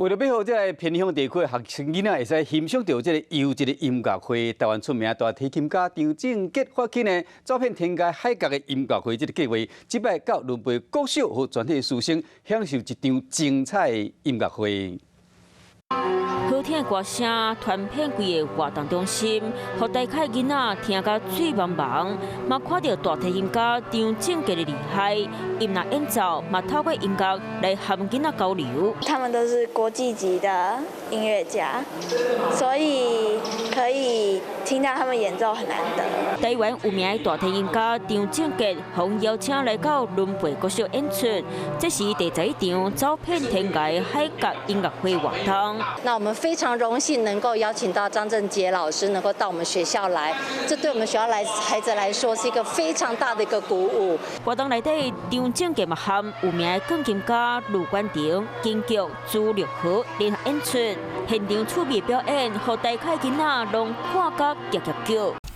為著欲予這个偏鄉地區的學生囡仔會使欣賞著這个優質的音樂會，台灣出名大提琴家張正傑發起呢，走遍天涯海角的音樂會這个計劃，這擺到崙背國小，予全體師生享受一場精彩的音樂會。好聽的歌聲傳遍規个活動中心，予大開囡仔聽甲醉茫茫，嘛看著大提琴家張正傑的厲害，伊若演奏，嘛透過音樂來和囡仔交流。他們都是國際級的音樂家，所以可以聽到他們演奏很難得。台灣有名的大提琴家張正傑，予邀請來到崙背國小演出，這是第11場走遍天涯海角音樂會活動。那我們非常榮幸能夠邀請到張正傑老師能夠到我們學校來，這對我們學校來孩子來說是一個非常大的一個鼓舞。活動內底，張正傑嘛和有名的鋼琴家盧冠廷、京劇朱綠和聯合演出，現場趣味表演，予大開囡仔攏看甲夾夾叫。